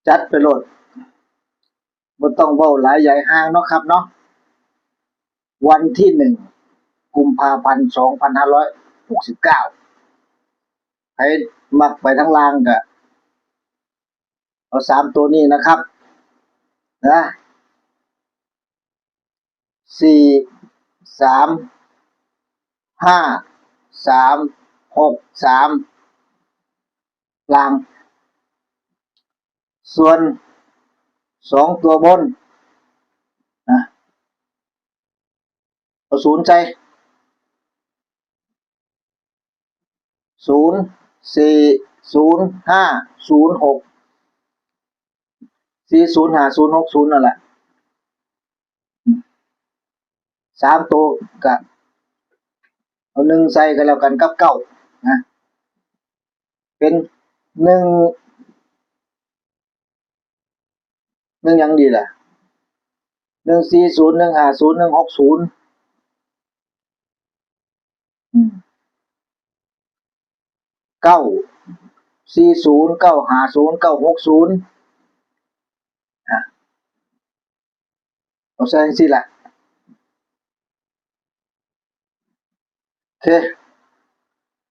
ຈັດໄປໂລດ ບໍ່ຕ້ອງເວົ້າຫຼາຍໃຫຍ່ຫ່າງເນາະຄັບເນາະ. ວັນທີໜຶ່ງ ກຸມພາພັນ ສອງພັນຫ້າຮ້ອຍຫົກສິບເກົ້າ ໃຜມັກໄປທາງລ່າງກະເອົາສາມໂຕນີ້ນະຄັບ ນະ ສີ່ ສາມ ຫ້າ ສາມ ຫົກ ສາມ ລ່າງ ສ່ວນສອງຕົວບົນ ນະ ເອົາສູນໃສ່ ສູນ ສີ່ ສູນ ຫ້າ ສູນ ຫົກ ສີ່ ສູນ ຫ້າ ສູນ ຫົກ ສູນ ນັ້ນແຫຼະ. ສາມໂຕກະເອົາໜຶ່ງໃສ່ກະແລ້ວກັນກັບເກົ້າ ນະ ເປັນໜຶ່ງ ໜຶ່ງຫຍັງດີລະ ໜຶ່ງສີ່ສູນ ໜຶ່ງຫ້າສູນ ໜຶ່ງຫົກສູນ ອືມ ເກົ້າສີ່ສູນ ເກົ້າຫ້າສູນ ເກົ້າຫົກສູນ ອາ ເອົາໃສ່ຈັ່ງຊີ້ລະ ໂອເຄ.